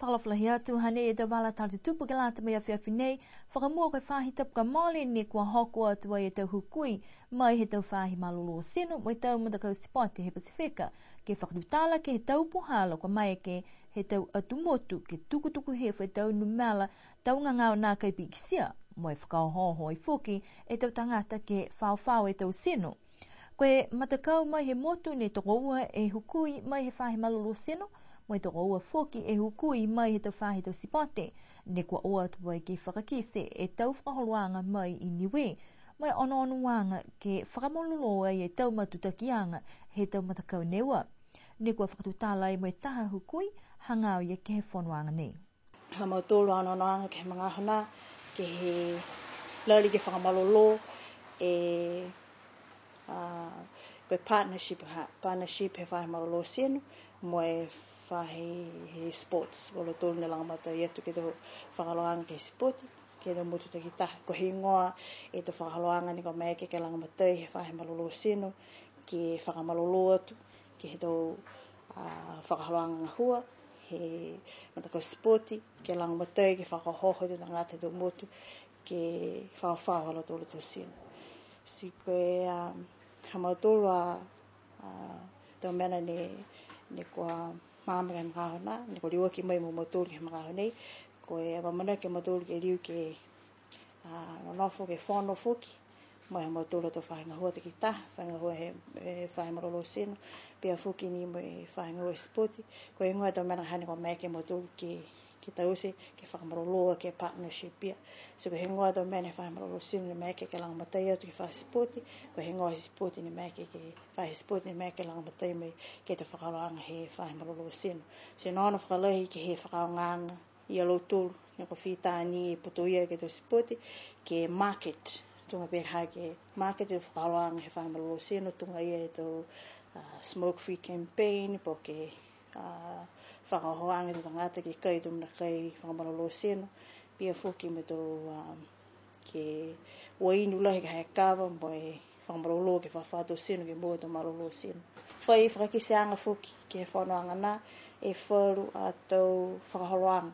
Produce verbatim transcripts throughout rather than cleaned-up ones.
Fakaalofa lahi atu, hanei e tau vala tala tutupu ke lata mo e afiafi nei. Fakamua, ko e faahi tapu kua mole ne kua hoko atu ai e tau hukui mai he tau faahi malolō tino mo e tau matakau sipote he Pasifika, ke fakatutala ke he tau puhala kua maeke he tau atu motu ke tukutuku hifo e tau numela tau gagao nākai pikitia, mo e fakaohooho ai foki e tau tagata ke faofao e tau tino. Ko e matakau mai he motu ne tokoua e hukui mai he faahi malolō tino, mo e tokoua foki e hukui mai he tau faahi tau sipote, ne kua o atu ai ke fakakite e tau fakaholoaga mai i Niue, mo e onoonoaga ke fakamalolō ai e tau matutakiaga he tau matakau ne ua. Ne kua fakatutala ai mo e taha hukui hagaao ia ke he fonoaga nei. Ha mautolu a onoonoaga ke he magaaho nā, ke he lali ke fakamalolō e, a, ko e partnership ha, partnership he faahi malolō tino mo e faahi he sports. Ko lautolu ne lagomatai atu ke he tau fakaholoaga ke he sipoti, ke he tau motu takitaha. Ko e heigoa e tau fakaholoaga ne kua maeke ke lagomatai he faahi malolō tino ke fakamalolō atu ke he tau, a, fakaholoaga gahua he matakau sipoti, ke lagomatai ke fakaohooho e tau tagata he tau motu ke faofao ha lautolu a tau tino. Ti ko e, a, ha mautolu a, a, tau mena ne, ne kua maama ke he magaaho nā, ne kua liuaki mai mo mautolu ke he magaaho nei, ko e amaamanaki a mautolu ke liu ke, a, nonofo ke fono foki mo e ha mautolu a tau faahi gahua takitaha, faahi gahua he, e, faahi malolō tino, pihia foki ni mo e faahi gahua sipoti. Ko e heigoa e tau mena hane kua maeke a mautolu ke, ke taute, ke fakamalolō ke partnership ia. So ko e heigoa e tau mena he faahi malolō tino ne maeke ke lagomatai atu ke he faahi sipoti, ko e heigoa he sipoti ne maeke ke, faahi sipoti ne maeke ke lagomatai mai ke he tau fakaholoaga he faahi malolō tino. So onoono fakalahi ke he fakaaogaaga ia lautolu, ne kua fita ni e putoia ke he tau sipoti, ke market, tuga pehē ke market e fakaholoaga he faahi malolō tino, tuga ia e tau, a, smoke free campaign, po ke, a, fakaohoohoaga e tau tagata ke kai e tau mena kai fakamalolō tino, pihia foki mo e tau, a, ke ua inu lahi ka ha e kava mo e fakamalolō ke fakaohooho e tau tino ke moua e tau malolō tino. Fai fakakiteaga foki ke he fonoaga nā e falu a tau fakaholoaga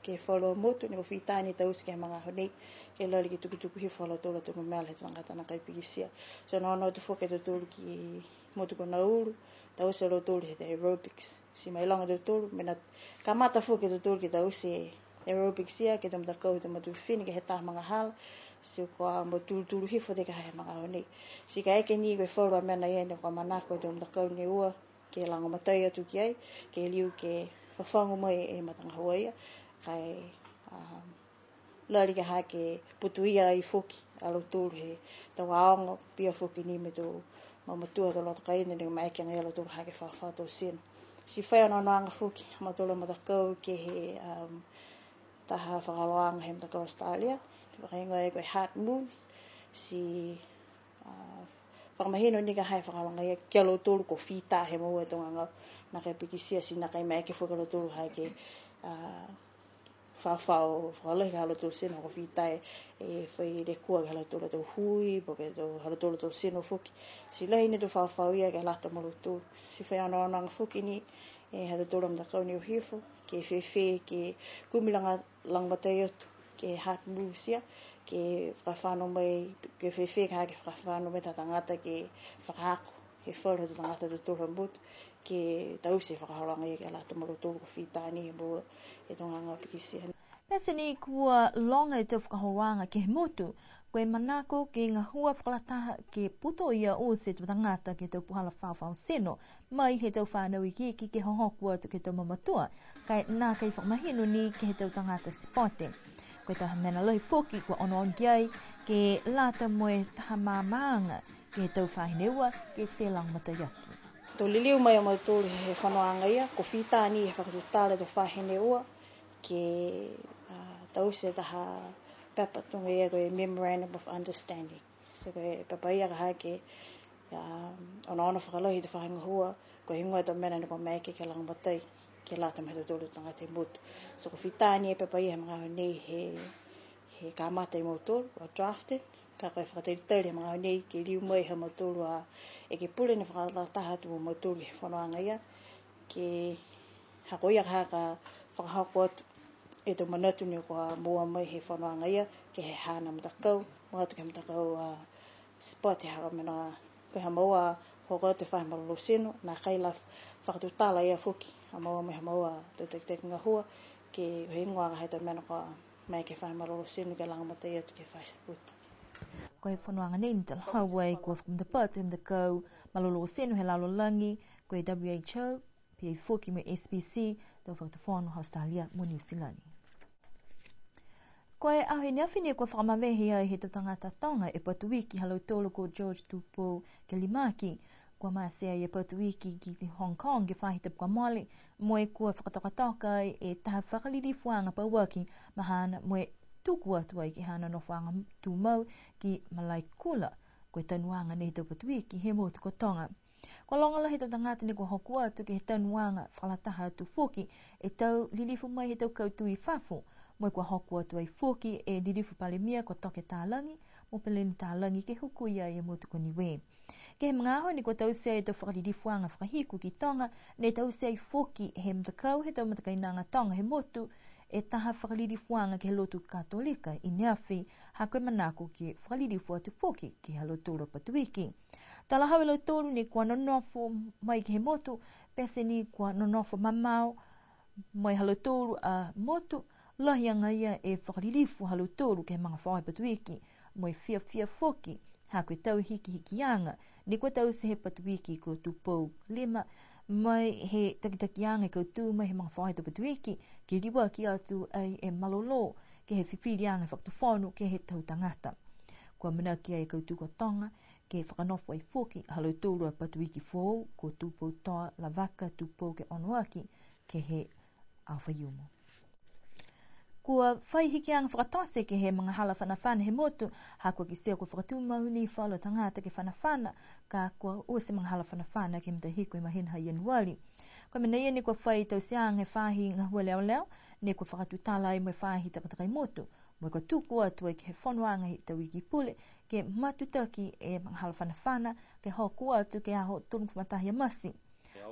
ke he falu a motu ne kua fita ni taute ke he magaaho nei, ke lali ke tukutuku hifo ha lautolu a tau numela he tau tagata nākai pikitia. So onoono atu foki a tautolu ki he motu ko Nauru, taute a lautolu he aerobics. Ti mailoga e tautolu, mena kamata foki a tautolu ke taute e aerobics ia ke he tau matakau he tau motu fifine ke he taha magahala, ti kua mo tulutulu hifo tei ka ha he magaaho nei. Ti kaeke ni ko e falu a mena ia ne kua manako e tau matakau ne ua ke lagomatai atu ki ai, ke liu ke fafagu mai e matagahua ia, ka e, um, lali ka ha ke putoia ai foki a lautolu he tau aoga, pihia foki ni mo e tau mamatua he tau loto kaina ne maeke agaia a lautolu ha ke fakaohooho e tau tino. Ti fai onoonoaga foki ha mautolu a matakau ke he, um, taha fakaholoaga he matakau Australia, fakahigoa ko e Heart Moves, ti, a, fakamahino ni ka ha e fakaholoaga ia ki a lautolu kua fita he moua e tau gagao nākai pikitia, ti nākai maeke foki a lautolu ha ke, a, fafao fakalahi ke he ha lautolu tino kua fita e, e fai lekua ke he ha lautolu tau hui, po ke tau, ha lautolu tau tino foki. Ti lahi ni e tau fafao ia ke lata mo lautolu. Ti fai onoonoaga foki ni e ha tautolu a matakau ne o hifo, ke fēfē ke kumi laga-, lagomatai atu ke he Heart Moves ia, ke fakafano mai, ke fēfē ka ha ke fakafano mai e tau tagata ke fakaako he falu he tau tagata ha tautolu a motu, ke taute e fakaholoaga ia ke lata mo lautolu kua fita ni he moua e tau gagao pikitia. Pete ni kua loga e tau fakaholoaga ke he motu, ko e manako ke gahua fakalataha ke putoia oti e tau tagata ke he tau puhala fafao tino, mai he tau fanau ikiiki ke hohoko atu ke he tau mamatua, ka e nākai fakamahino ni ke he tau tagata sipote. Ko e taha mena lahi foki kua onoono ki ai, ke lata mo e taha maamaaga ke he tau faahi ne ua, ke felagomataiaki. To liliu mai a mautolu he fonoaga ia, kua fita ni he fakatutala e tau faahi ne ua, ke, a, taute e taha pepa tuga ia ko e Memorandum of Understanding. So ko e pepa ia ka ha ke, a, onoono fakalahi he tau faahi gahua, ko e heigoa e tau mena ne kua maeke ke lagomatai, ke lata mo e ha tautolu a tau tagata he motu. So kua fita ni e pepa ia he magaaho nei he, he kamata e mautolu, kua drafted, ka ko e fakatalitali he magaaho nei ke liu mai ha mautolu a ekepule ne fakalataha atu mo mautolu he fonoaga ia, ke Ha ko ia ka fakahoko atu e tau manatu ne kua moua mai he fonoaga ia, ke he haana matakau, mua atu ke he matakau a sport, he ha ko e mena ko e ha maua, hoko atu e faahi malolō tino, nākai la fakatutala ia foki, ha maua mai ha maua tau takitaki gahua, ke he higoa he tau mena kua mai ke he faahi malolō tino ke lagomatai atu ke he faahi sport. Ko e fonoaga nei ne talahau ai kua fakamatapatu he matakau malolō tino he lalolagi, ko e W H O, pihia foki mo e S P C, tau fakatufono ha Australia mo Niu Silani. Ko e aho i neafi ne kua fakamavehe ai he tau tagata Toga e Patuiki ha lautolu ko George Tupou Kelimaki. Kua mate ai e Patuiki ki Hong Kong ke he faahi tapu kua mole, mo e kua fakatokatoka ai e taha fakalilifuaga pauaki ma haana mo e tuku atu ai ke he haana nofoaga tumau ki Malaekula. Ko e tanuaga nei he tau Patuiki he motu ko Toga. Kua loga lahi e tau tagata ne kua hoko atu ke he tanuaga fakalataha atu foki e tau lilifu mai he tau kautū i fafo, mo e kua hoko atu ai foki e lilifu Palemia ko Toke Talagi mo Peleni Talagi ke hukui ai e motu ko Niue. Ke he magaaho ne kua taute ai e tau fakalilifuaga fakahiku ki Toga, ne taute ai foki he matakau he tau matakainaga Toga he motu e taha fakalilifuaga ke he lotu Katolika i neafi, ha ko e manako ke fakalilifu atu foki ke he ha lautolu a Patuiki. Talahau e lautolu ne kua nonofo mai ke he motu, pete ni kua nonofo mamao mai ha lautolu a motu, lahi agaia e fakalilifu ha lautolu ke he magafaoa he Patuiki, mo e fiafia foki, ha ko e tau hikihikiaga ne kua taute he Patuiki ko Tupou Lima, mai he takitakiaga e kautū mai he magafaoa he tau Patuiki, ke liuaki atu ai e malolō ke he fifiliaga he fakatufono ke he tau tagata. Kua amanaki ai e kautū ko Toga ke fakanofo ai foki ha lautolu a Patuiki foou, ko Tupoutoa Lavaka Tupou ke Onoaki, ke he aho Faiumu. Kua fai hikiaga fakatote ke he magahala fanafana he motu, ha kua kitia kua fakatumau ni falu a tagata ke fanafana, ka kua oti e magahala fanafana ke he matahiku he mahina ha Ianuari. Ko e mena ia ne kua fai tauteaga he faahi gahua leoleo, ne kua fakatutala ai mo e faahi takatakai motu, mo e kua tuku atu ai ke he fonoaga he tau Iki Pule, ke matutaki e magahala fanafana, ke hoko atu ke he aho tolugofulu ma taha ia Mati.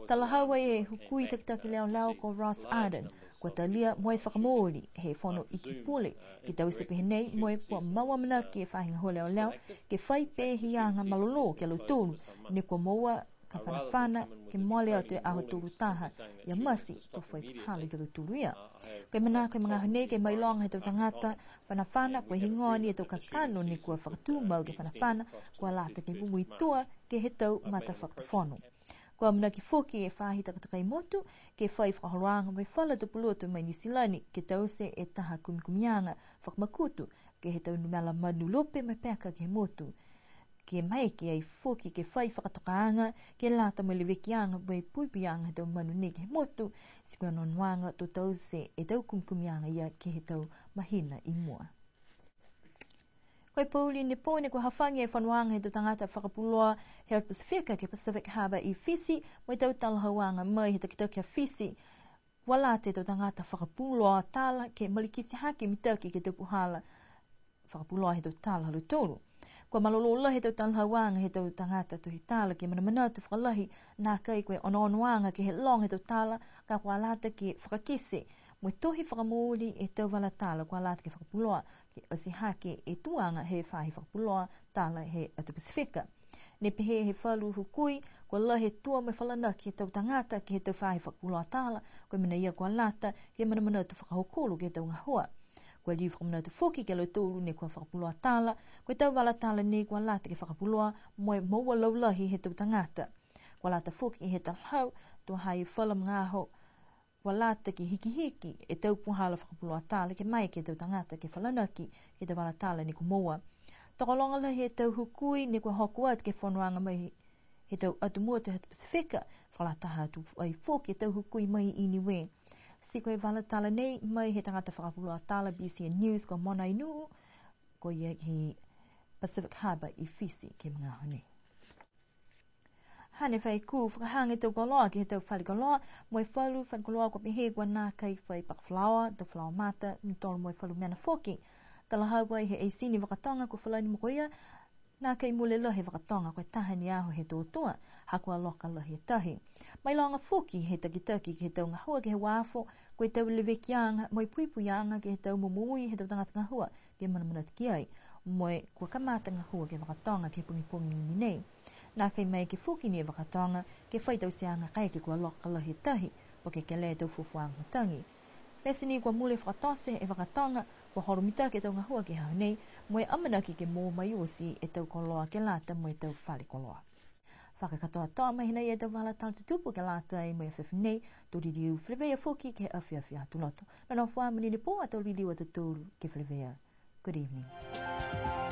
Talahau ai e hukui takitaki leoleo ko Ross Ardern, kua talia mo e fakamooli he Fono Iki Pule, ke taute pehē nei mo e kua mau amanaki e faahi gahua leoleo, ke fai peehiaga malolō ki a lautolu, ne kua moua ka fanafana, ke mole atu e aho tolu taha ia Mati, to fai fakahala ki a lautolu ia. Ko e manako he magaaho nei ke mailoga he tau tagata fanafana, ko e higoa ni e tau kakano ne kua fakatumau ke fanafana, kua lata ke mumu i tua ke he tau matafakatufono. Kua amanaki foki e faahi takatakai motu, ke fai fakaholoaga mo e falu a tau pulotu mai Niu Silani, ke taute e taha kumikumiaga fakamakutu, ke he tau numela manu lupe mo e peka ke he motu. Ke maeke ai foki ke fai fakatokaaga, ke lata mo e levekiaga mo e puipuiaga he tau manu nei ke he motu, ti ko e onoonoaga to taute e tau kumikumiaga ia ke he tau mahina i mua. Ko e pouli ne pō ne kua hafagi e fonoaga he tau tagata fakapuloa he Pasifika ke Pacific Harbour i Fisi, mo e tau talahauaga mai he takitaki a Fisi. Kua lata e tau tagata fakapuloa tala ke malikiti hake mitaki ke he tau puhala fakapuloa he tau tala ha lautolu. Kua malolō lahi e tau talahauaga he tau tagata tohi tala ke manamanatu fakalahi, nākai ko e onoonoaga ke he loga he tau tala, ka kua lata ke fakakite mo e tohi fakamooli e tau vala tala kua lata ke fakapuloa, ke ati hake e tuaga he faahi fakapuloa tala he atu Pasifika. Ne pehē he falu hukui, kua lahi e tua mo e falanaki he tau tagata ke he tau faahi fakapuloa tala, ko e mena ia kua lata ke manamanatu fakahokulo ke he tau gahua. Kua liu fakamanatu foki ki a lautolu ne kua fakapuloa tala, ko e tau vala tala nei kua lata ke fakapuloa mo e moua laulahi he tau tagata. Kua lata foki he talahau, to ha i ai falu magaaho kua lata ke hikihiki e tau puhala fakapuloa tala ke maeke e tau tagata ke falanaki ke he tau vala tala ne kua moua. Tokologa lahi e tau hukui ne kua hoko atu ke he fonoaga mai he tau atu motu he Pasifika, fakalataha atu ai foki e tau hukui mai i Niue. Ti ko e vala tala nei mai he tagata fakapuloa tala B C N News ko Mona Ainuu, ko ia ki Pacific Harbour i Fisi ke he magaaho nei. Hane fai kū fakahaga e tau koloa ke he tau fale koloa, mo e falu fale koloa kua pehē kua nākai fai pakafalaoa, tau falaoa mata, nutolu mo e falu mena foki. Talahau ai he Eisini Vakatoga ko Falani Mokoia, Nākai mule lahi e vakatoga ko e taha ni e aho he tōtōa, ha kua loka lahi e tahi. Mailoga foki he takitaki ke he tau gahua ke he uafo, ko e tau levekiaga mo e puipuiaga ke he tau momoui he tau tagata gahua ke manamanatu ki ai, mo e kua kamata gahua ke he vakatoga ke he pogipogi ni nei. Nākai maeke foki ni e vakatoga ke fai tauteaga kaeke kua loka lahi e tahi, po ke kelea e tau fuafuaga matagi. Pete ni kua mule fakatote e vakatoga, kua holo mitaki e tau gahua ke he aho nei, mo e amanaki ke moua mai oti e tau koloa ke lata mo e tau fale koloa. Fakakatoatoa mai hinei e tau vala tala tutupu ke lata mo e afiafi nei, to liliu feleveia foki ke he afiafi Aho Lotu. Nonofo ā, monuina e pō, ato liliu a tautolu ke feleveia. Good evening.